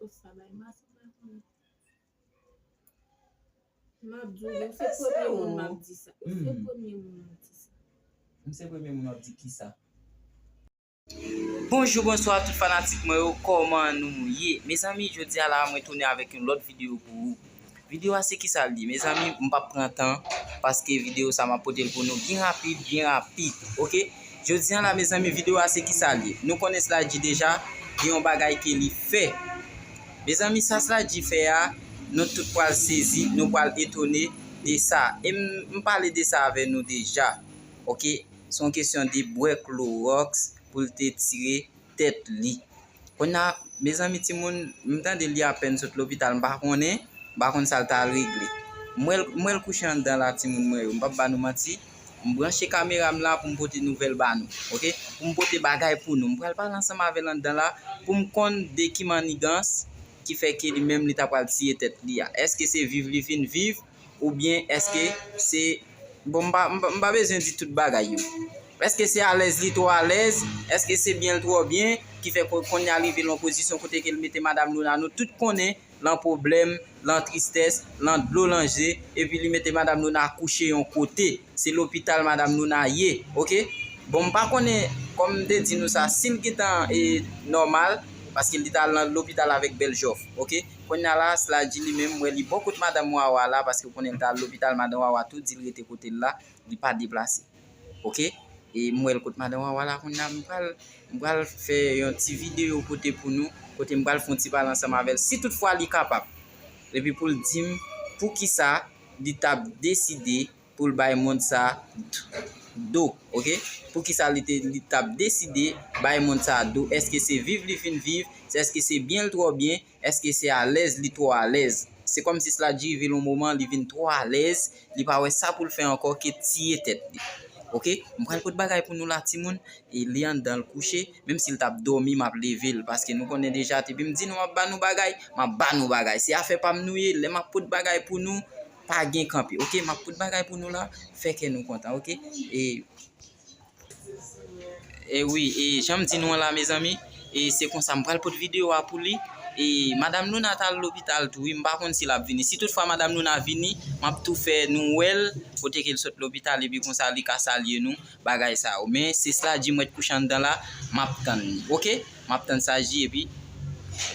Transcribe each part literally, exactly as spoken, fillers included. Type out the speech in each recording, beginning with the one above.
Post sa bay mason la pou nou. M ap di w, ou se premye moun m ap di sa. Ou se premye moun m ap di sa. M se premye moun w ap di kisa? Bonjou, bonswa tout fanatik mwen yo, kòman nou ye? Mezanmi, jodi a la, mwen tounen avèk yon lòt videyo pou ou. Videyo a se kisa l ye? Mezanmi, m p ap pran tan, paske videyo sa m ap pote l pou nou byen rapid, byen rapid, oke? Jodi a la, mezanmi, videyo a se kisa l ye? Nou konnen Sladji deja, gen yon bagay ke li fè. Mezanmi, sa Sladji fè a, nou tout pral sezi, nou pral etone de sa. E m, m pale de sa avè nou deja, oke? Se yon kesyon de bwè klowòks pou l te tire tèt li. Kounye a, mezanmi, timoun, m tande li apèn sot lopital, m pa konnen, m pa konn sa l t al regle. M wè l, m wè l kouche anndan la, timoun mwen yo, m p ap ba nou manti. M branche kamera m la pou m pote nouvèl ba nou, oke? Pou m pote bagay pou nou. M pral pale ansanm avè l anndan la pou m konn de ki mannigans ki fè ke li menm li ta pral tiye tèt li a. Èske se viv li vin viv oubyen èske se, bon, m pa, m pa, m pa bezwen di tout bagay yo. Èske se alèz li twò alèz? Èske se byen l twò byen ki fè ko-, kounye a rive l yon pozisyon kote ke l mete madanm Louna, nou tout konnen, lan pwoblèm, lan tristès, lan dlo lan je, epi li mete madanm Louna kouche yon kote? Se lopital madanm Louna ye, oke? Bon, m pa konnen, kòm m te di nou sa, si l gentan, e, nòmal, paske li t al nan lopital avèk bèl jòf, oke? Kounye a la, Sladji li menm, m wè li bò kot madanm Wawa la, paske ou konnen l t al lopital, madanm Wawa tou di l rete kote l la, li pa deplase. Oke? E m wè l kot madanm Wawa la kounye a, m pral, m pral fè yon ti videyo kote pou nou, kote m pral fè yon ti pale ansanm avè l, si toutfwa li kapab. Epi pou l di m poukisa li t ap deside pou l bay mond sa do, oke? Poukisa li te, li t ap deside bay mond sa do? Èske se viv li fin viv? Èske se byen l twò byen? Èske se alèz li twò alèz? Se kòmsi Sladji rive l yon moman, li vin twò alèz, li pa wè sa pou l fè ankò ke tiye tèt li. Oke? M pral pot bagay pou nou la, timoun. E li anndan l kouche, menm si l t ap dòmi, m ap leve l, paske nou konnen deja, depi m di nou m ap ba nou bagay, m ap ba nou bagay. Se afè pa m nou ye, lè m ap pot bagay pou nou, pa gen kanpe, oke? M ap pot bagay pou nou la, fè kè nou kontan, oke? E, e wi, e jan m di nou an la, mezanmi, e se konsa m pral pot videyo a pou li. E madanm Louna t al lopital tou, wi, m pa konn si l ap vini. Si toutfwa madanm Louna vini, m ap tou fè nou wè l, kote ke l sot lopital, epi konsa li ka salye nou, bagay sa yo. Men, se Sladji m wè t kouche anndan la, m ap tann li, oke? M ap tann Sladji, epi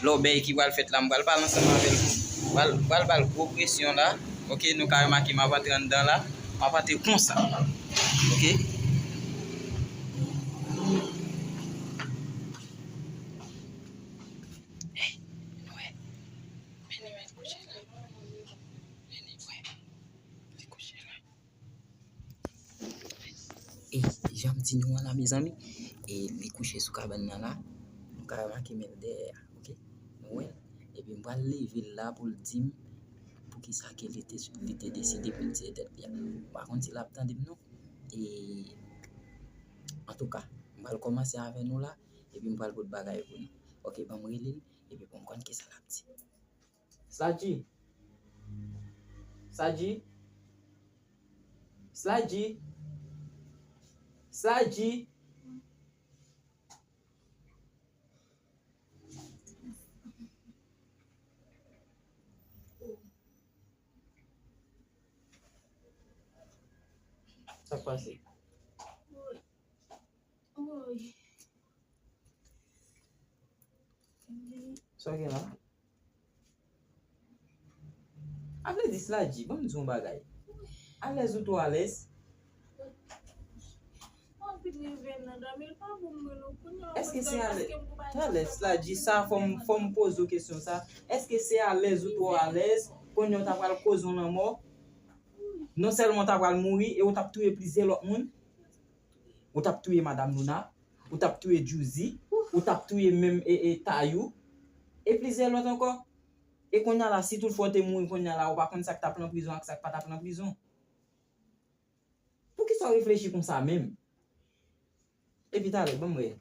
lòbèy ki pral fèt la, m pral pale ansanm avè l. M pral, m pral ba l gwo presyon la. Oke, nou ka remake m ap antre anndan la. M ap antre konsa. Oke? Hey, nou wè. Men li mèt kouche la. Men li wè. Li kouche la. E jan m di nou an la, mezanmi, e li kouche sou kabann nan la, nou ka remake men l dèyè a, oke? Nou wè l. Epi m pral leve l la pou l di m poukisa ke li te, li te deside pou l tiye tèt li a. M pa konn si l ap tande m non. E, antouka, m pral kòmanse avè nou la, epi m pral pot bagay pou nou. Oke, ban m rele l, epi pou m konn kisa l ap di. Sladji. Sladji. Sladji. Sladji. Sa k pase? Sa gen la? A vle di, Sladji, ban m di w yon bagay. Alèz ou twò alèz? Èske se alèz? Talè, Sladji, sa fò m, fò m poze w kesyon sa. Èske se alèz ou twò alèz? Kounye a w ta pral koze yon lanmò? Non sèlman w ta pral mouri, e w t ap touye plizyè lòt moun. Ou t ap touye madanm Louna. Ou t ap touye Djouzi, ou t ap touye menm e, e Tayou, e plizyè lòt ankò. E kounye a la, si toutfwa w te mouri kounye a la, ou pa konn sa k t ap nan prizon ak sa k pa t ap nan prizon. Poukisa w reflechi konsa menm? Epi talè, ban m wè.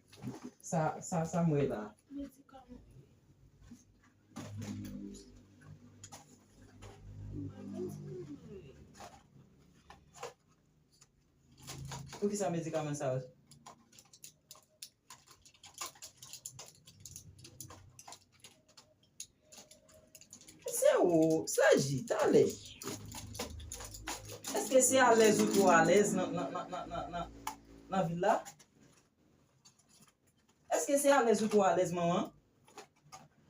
Sa, sa, sa m wè la. Poukisa medikaman sa yo? O, Slagy, talè. Èske se alèz ou twò alèz nan, nan, nan, nan, nan, nan, nan vil la? Èske se alèz ou twò alèz, manman?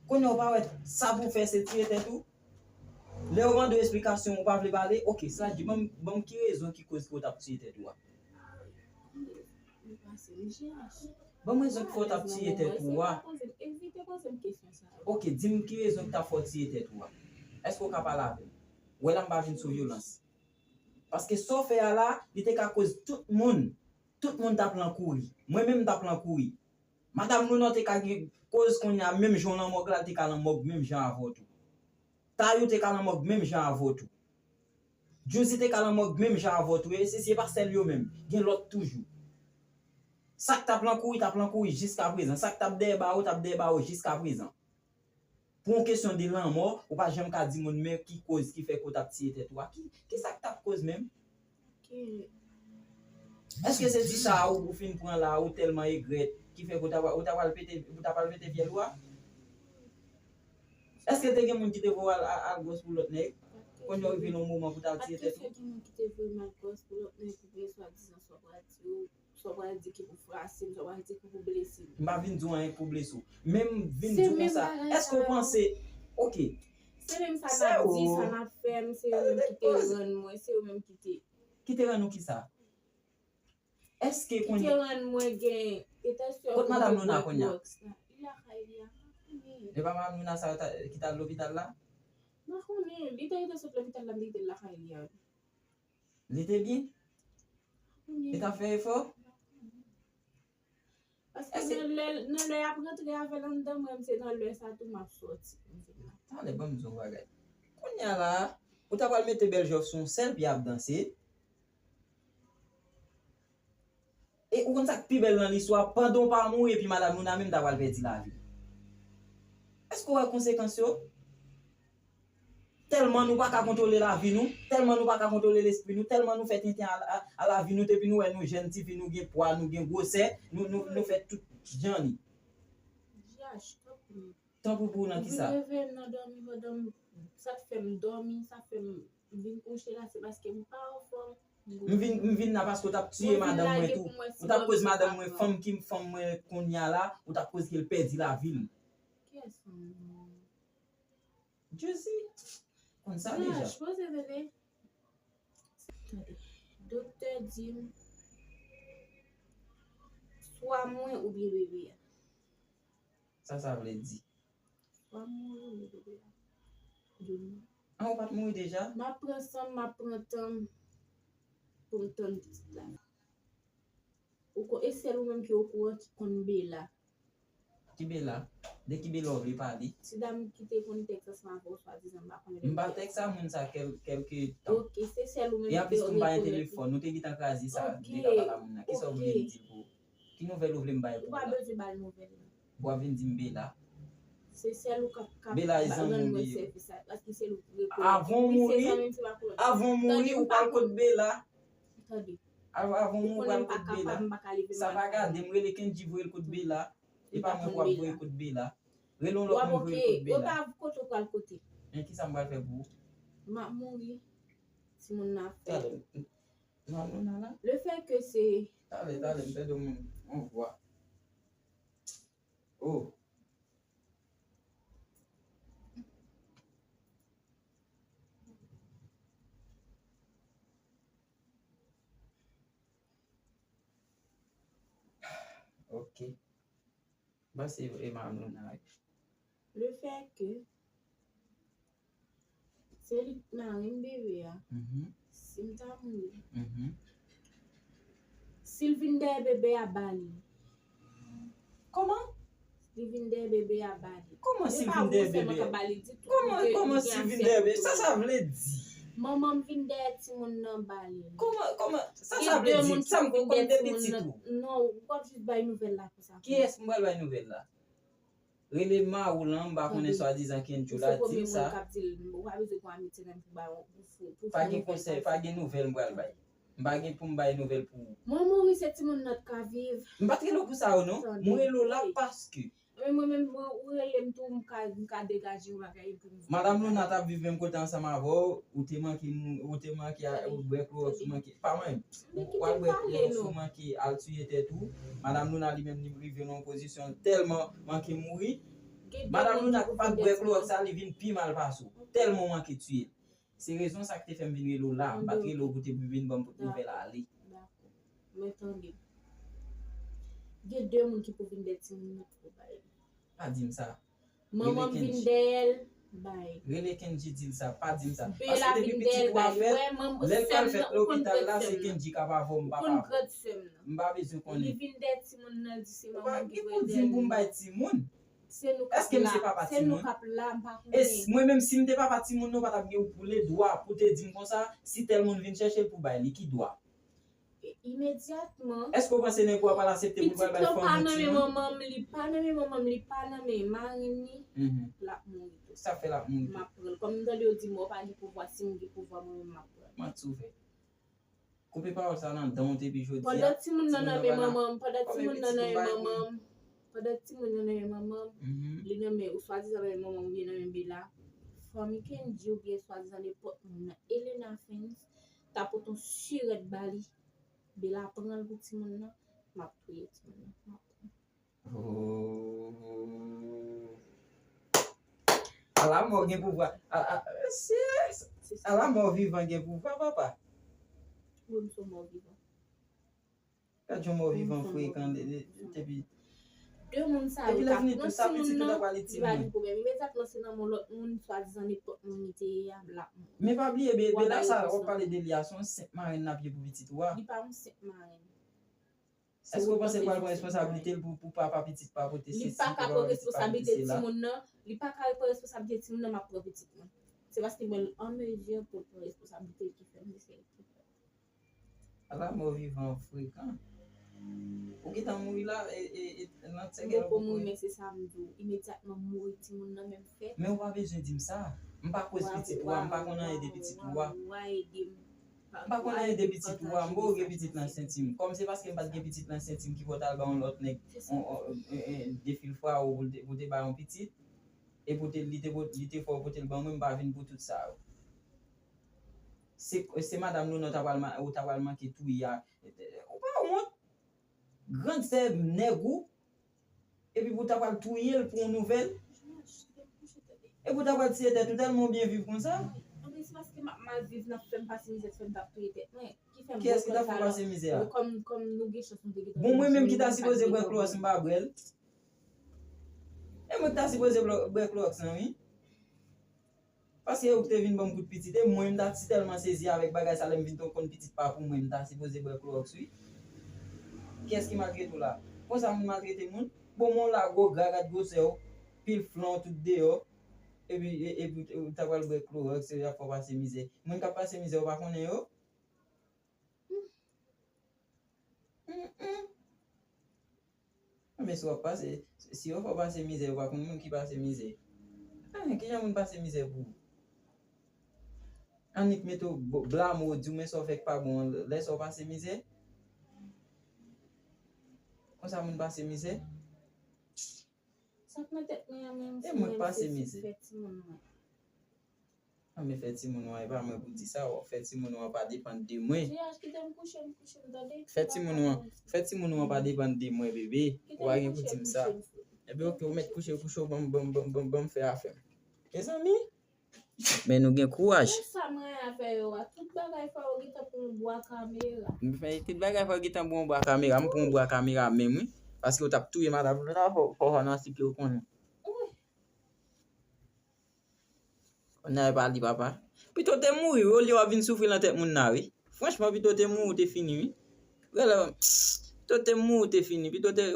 Kounye a ou pa wè sa pou w fè se tiye tèt ou? Lè yo mande w esplikasyon, ou pa vle pale? Oke, Slagy, ban m, ban m ki rezon ki koz pou w t ap tiye tèt ou a? Ban m rezon ki fè w t ap tiye tèt ou a. Evite poze m kesyon sa yo. Oke, di m ki rezon ki t ap fè w tiye tèt ou a. Èske w ka pale avè m? Ou wè la m pa vin sou vyolans. Paske sa w fè a la, li te ka koz tout moun, tout moun t ap lan kouri. Mwen menm m t ap lan kouri. Madanm Luna te ka gen koz kounye a, menm jan w lan mòg la, li te ka lan mòg menm jan avè w tou. Tayou te ka lan mòg menm jan avè w tou. Juicy te ka lan mòg menm jan avè w tou. E se, se pa sèl yo menm. Gen lòt toujou. Sa k t ap lan kouri, t ap lan kouri jiska prezan. Sa k t ap dèyè bawo, t ap dèyè bawo jiska prezan. Pou yon kesyon de lanmò, ou pa janm ka di moun men ki koz ki fè ke w t ap tiye tèt ou a. Ki, ki sa k t ap koz menm? Èske se ti sa a ou, ou fin pran la, ou tèlman egrèt, ki fè ke w ta, ou ta pral pete, ou ta pral pete vyèl ou a? Èske te gen moun ki te voye w al, al, al gwòs pou lòt nèg? Kounye a w rive nan yon moman pou w ta al tiye tèt ou? Ki fè gen moun ki te voye m al gwòs pou lòt nèg, oubyen swadizan sa w pral di yo? Sa w pral di ki pou frase m, sa w pral di ki pou blese m. M pa vin di w anyen ki pou blese w. Men m vin di w konsa, èske w panse, oke. Se menm sa n ap di, sa n ap fè m, se yo menm ki te rann mwen, se yo menm ki te. Ki te rann ou kisa? Èske kounye a. Ki te rann mwen gen, e tèt sè. Kot madanm Luna kounye a? Li lakay li a, m pa konnen. E pa madanm Luna sa yo ta, ki t al lopital la? M pa konnen. Li te gentan sot lopital la, m te kite l lakay li a. Li te byen? Li t ap fè efò? Paske nan lè, nan lè y ap rantre avè l anndan, mwen menm se nan lè sa tou m ap sòti. Talè, ban m di w yon bagay. Kounye a la, ou ta pral mete bèl jòf sou yon sèl pye ap danse. E ou konn sa k pi bèl nan listwa, pandan w pa mouri epi madanm Luna menm ta pral pèdi lavi l. Èske w wè konsekans yo? Tèlman nou pa ka kontwole lavi nou, tèlman nou pa ka kontwole lespri nou, tèlman nou fè tenten a, a, a lavi nou, depi nou wè nou jèn, tifi nou gen pwa, nou gen gwosè, nou, nou, nou fè tout jan li. Tanpri pou ou nan kisa? M vin leve m nan dòmi pandan m, sa k fè m dòmi, sa fè m vin kouche la, se paske m pa anfòm. M vin, m vin la paske w t ap tiye madanm mwen tou. Ou t ap koz madanm mwen, fanm ki fanm mwen kounye a la, ou t ap koz ke l pèdi lavi l. Kiyès fanm mwen? Juicy konn sa deja. Poze tande. Tande. Doktè di m, swa mwen oubyen bebe a. Sa sa vle di? Swa m mouri oubyen bebe a. An, ou pa t mouri deja? M ap pran san m, m ap pran tan m pou m tann pitit la. Ou ko-, e sèl ou menm ki okouran ki konn Bella. Ki Bella? De ki Bella w vle pale? Ti dam ki te konn tèks ansanm avè w, swadizan, m pa konnen. M pa tèks a moun sa kèl-, kèlke tan. Oke, se sèl ou menm ki rekonèt li. E anplis tou m pa gen telefòn, nou te gentan kraze sa, m te ka pale a moun nan. Kisa w vle m di l pou ou? Ki nouvèl ou vle m bay pou ou la? Ou pa bezwen ba l nouvèl la. W ap vin di m Bella. Se sèl ou k ap, k ap rann mwen sèvis la, paske se li k rekonèt. Avan w mouri, avan w mouri, ou pral kot Bella. Tande. Avan w mouri, ou pral kot Bella. Sa pa gade, m rele Kendji voye l kot Bella. E pa mwen pou w ap voye kot Bella. Rele yon lòt moun voye l kot Bella. Ou pa kote w pral kote. Men kisa m pral fè pou ou? M ap mouri. Timoun nan ap fèt. Talè. Nan, nan, nan, nan. Le fait que se. Talè, talè, m tande yon moun, yon vwa. Oh. Ok. Bon, se Emma Luna, wi. Le fait que se li k mari m bebe a. Si m ta mouri, si l vin dèyè bebe a, ba li. Kòman? Li vin dèyè bebe a, ba li. Kòman si l vin dèyè bebe a? Kòman, kòman si l vin dèyè bebe a? Sa sa vle di? Manman m vin dèyè timoun nan, ba li. Kòman, kòman, sa sa vle di? Sa m konn de pitit ou? Non, ou p ap jis bay nouvèl la konsa. Kiyès m pral bay nouvèl la? Rele mari w lan, m pa konnen swadizan Kendjou la, di l sa. Ou pa bezwen gon amitye menm pou bay yon, pou, pou fè nouvèl. Pa gen konsèy, pa gen nouvèl m pral bay. M pa gen pou m bay nouvèl pou ou. Mwen mouri, se timoun nan t ka viv. M pa t rele w pou sa yo non. M rele w la paske Men mwen menm, mwen, ou rele m tou, m ka, m ka degaje yon bagay pou m. Madanm Luna t ap viv menm kote ansanm avè w, ou te manke, ou te manke a, ou bwè klowòks, ou manke, pa mwen, ou al bwè klowòks, ou manke al tiye tèt ou. Madanm Luna li menm li rive nan yon pozisyon tèlman manke mouri. Madanm Luna pa t bwè klowòks sa, li vin pi mal pase w. Tèlman w manke tiye l. Se rezon sa k te fè m vin rele w la. M pa t rele w pou te vin ban m nouvèl ale. Dakò. Men tande. Gen de moun ki pou vin dèyè timoun nan pou bay li. Pa di m sa. Manman m vin dèyè l bay. Rele Kendji, di l sa. Pa di m sa. Paske depi pitit ou a fèt, lè l pral fèt lopital la, se Kendji k ap avè w, m p ap avè w. M pa bezwen konnen. Li vin dèyè timoun nan, di se manman m ki pou di m pou m bay timoun. Se nou k ap la. Èske m se papa timoun? Se nou k ap la, m pa konnen. E mwen menm, si m te papa timoun nan, ou pa t ap gen pou le dwa pou te di m konsa, si tèl moun vin chèche l pou bay li, ki dwa? E, imedyatman. Èske w panse nèg ou a pral aksepte pou l pral bay fanmi timoun? Pitit lan pa nan men manman m, li pa nan men manman m, li pa nan men marenn li, l ap mouri tou. Sa fè l ap mouri tou? M ap pran l. Kòm m tande yo di mò pa gen pouvwa, si m gen pouvwa, mwen menm m ap pran l. Mwen t soufè. Koupe pawòl sa nan dan w depi jodi a. Pandan timoun nan nan men manman m, pandan timoun nan nan men manman m, pandan timoun nan nan men manman m, li nan men, ou swadizan nan men manman m oubyen nan men Bella, fanmi Kendji oubyen swadizan nenpòt moun nan, Elena Fens, ta pote yon sirèt ba li, Bella pran l pou timoun nan, m ap touye timoun nan. M ap pran l. Oh. Ala mò gen pouvwa. A, a, se, se, ala mò vivan gen pouvwa, papa. Wi, m se mò vivan. Gad yon mò vivan frekan de, de, depi, depi lè vini tou sa, pitit ou ta pral li timoun. Li pa gen pwoblèm. Imedyatman, se nan men lòt moun, swadizan nenpòt moun li te ye a, l ap mouri. Men pa bliye, Be-, Bella sa w ap pale de li a, se yon senp marenn l ap ye pou pitit ou a. Li pa yon senp marenn. Èske w panse l pral pran responsablite l pou, pou papa pitit pa pote sesi, pou papa pitit pa pote sela? Li pa ka pran responsablite timoun nan, li pa ka pran responsablite timoun nan, m ap pran pitit mwen. Se paske mwen an mezi pou l pran responsablite l ki fè m deside. Ala mò vivan frekan. Ou gentan mouri la, e, e, e, nan tèt ou poko mouri, men se sa m di w. Imedyatman m mouri, timoun nan menm fèt. Men ou pa bezwen di m sa. M pa koz pitit ou a, m pa konn anyen de pitit ou a. Ou a ede m. M pa konn anyen de pitit ou a, m poko gen pitit nan senti m. Kòm se paske m pa t gen pitit nan senti m ki fè w t al ba yon lòt nèg, on, on, on, on, defilfwa ou pou l te, pou te ba yon pitit, e pou te, li te, li te fè w pote l ban mwen, m pa vin pou tout sa yo. Se, se madanm Luna ou ta pral ma-, ou ta pral manke touye a. Ou pa wont? Grandsè nèg ou, epi pou w ta pral touye l pou yon nouvèl? Epi w ta pral tiye tèt ou tèlman w byen viv konsa? Anben, se paske m ap mal viv, n ap fè m pase mizè, fè m t ap touye tèt mwen. Kiyès ki ta fè w pase mizè a? Kòm, kòm nou gen chans, nou te gentan. Bon, mwen menm ki ta sipoze bwè klowòks, m pa bwè l. E mwen ki ta sipoze bwè, bwè klowòks lan, wi. Paske ou te vin ban m kout pitit, e mwen, m ta si tèlman sezi avèk bagay sa, lè m vin konn pitit pa pou mwen, m ta sipoze bwè klowòks, wi. Kiyès ki maltrete w la? Konsa moun maltrete moun? Bon, men w la gwo gra, gad gwosè w, pil flan w tout deyò, epi, e, epi ou ta pral bwè klowòks, se y ap fè w pase mizè. Moun k ap pase mizè, ou pa konnen yo? Mm, mm. Men si w ap pase, si yo fè w pase mizè, ou pa konn moun ki pase mizè. Ah, kijan moun pase mizè pou ou? Annik mete w bo-, blame w, di w men sa w fè k pa bon an, lè sa w pase mizè. Konsa moun pase mizè. Sa k nan tèt mwen an menm, e mwen k pase mizè. Fè timoun mwen. Anben fè timoun ou an, e pa mwen pou di sa, w ap fè timoun ou an pa depann de mwen. J H, kite m kouche, m kouche, m tande. Fè timoun ou an, fè timoun ou an pa depann de mwen, bebe. Ou pa gen pou di m sa. Enben, oke, ou mèt kouche, kouche, w ban m, ban m, ban m, ban m, ban m fè afè m. Mezanmi, men nou gen kouraj. Tout sa m renmen avè yo a, tout bagay fò yo gentan pran yon bwa kamera. Men tout bagay fò yo gentan pran yon bwa kamera, m pran yon bwa kamera menm, wi. Paske yo t ap touye madanm Luna, fò, fò, fò nan sik yo konnen. Wi. Kounya e pa li, papa. Pito w te mouri, wi, olye w ap vin soufri nan tèt moun nan, wi. Franchman, pito w te mouri, w te fini, wi. Rele, pito w te mouri, w te fini. Pito w te,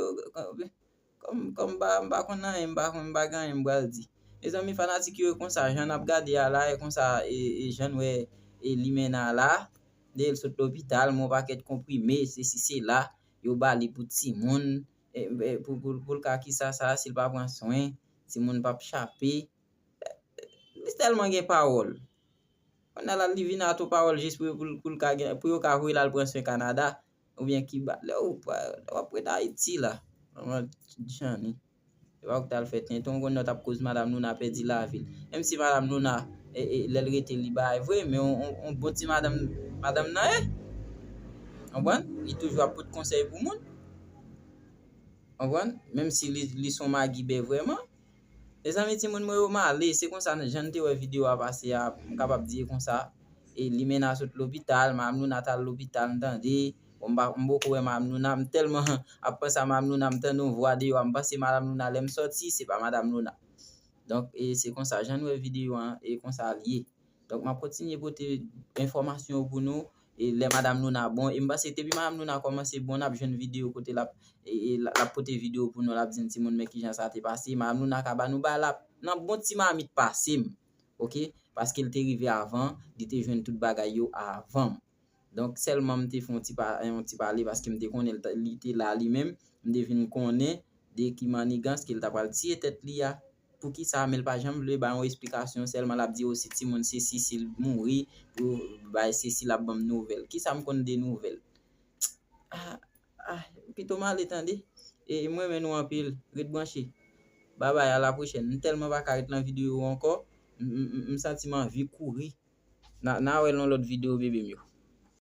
kòm, kòm m pa, m pa konn anyen, m pa konn, m pa gen anyen m pral di. Mezanmi, fanatik yo, e konsa, jan n ap gade a la, e konsa, e, e jan n wè, e limena a la, depi l sot lopital, men yon pakèt konprime, sesi, sela, yo ba li pou timoun, e, e, pou, pou, pou l ka kisa sa, si l pa pran swen, timoun p ap chape. Li tèlman gen pawòl. Kounye a la, li vin ato pawòl jis pou, pou, pou l ka gen, pou yo ka voye l al pran swen Kanada oubyen Kiba. Lè ou pa, lè w ap ret Ayiti la, kòman Johnny? Se pa ou ki t al fè tenten, ou konn lè w t ap koz Madam Louna pèdi lavi l. Menm si Madam Louna, e, e, lè l rete li bay vre, men on, on, on bon ti madanm, madanm nan ye. Konprann? Li toujou ap pote konsèy pou moun. Konprann? Menm si li, li se on magibè vrèman. Mezanmi, timoun mwen yo, m ale. Se konsa, jan n te wè videyo a pase a, m kapab di e konsa. E li mennen l sot lopital, Madam Louna t al lopital, m tande. Bon, m pa, m poko wè Madam Louna, m tèlman ap panse a Madam Louna, m tande yon vwa deyò a, m panse Madam Louna, lè m sòti, se pa Madam Louna. Donk, e se konsa, jan n wè videyo a, e konsa l ye. Donk, m ap kontinye pote enfòmasyon yo pou nou. E lè Madam Louna bon, e m panse depi Madam Louna kòmanse bon, n ap jwenn videyo kote l ap, e, e, l ap pote videyo pou nou, l ap di n timoun men kijan sa te pase. Madam Louna ka ba nou bagay la nan bon ti mamit pase m, oke? Paske l te rive avan, li te jwenn tout bagay yo avan m. Donk, sèlman m te fè yon ti pa, yon ti pale paske m te konnen l ta, li te la li menm. M te vin konnen de ki mannigans ke l ta pral tiye tèt li a. Poukisa, men l pa janm vle bay yon esplikasyon, sèlman l ap di, o, si timoun sesi, si l mouri, pou bay sesi, l ap ban m nouvèl. Kisa m konn de nouvèl? Ah, ah, pito m ale tande. E mwen renmen nou anpil. Ret branche. Babay, a la pwochèn. M tèlman pa ka ret nan videyo ankò. M, m, m, m santi m anvi kouri. N a, n a wè l nan lòt videyo, bebe m yo.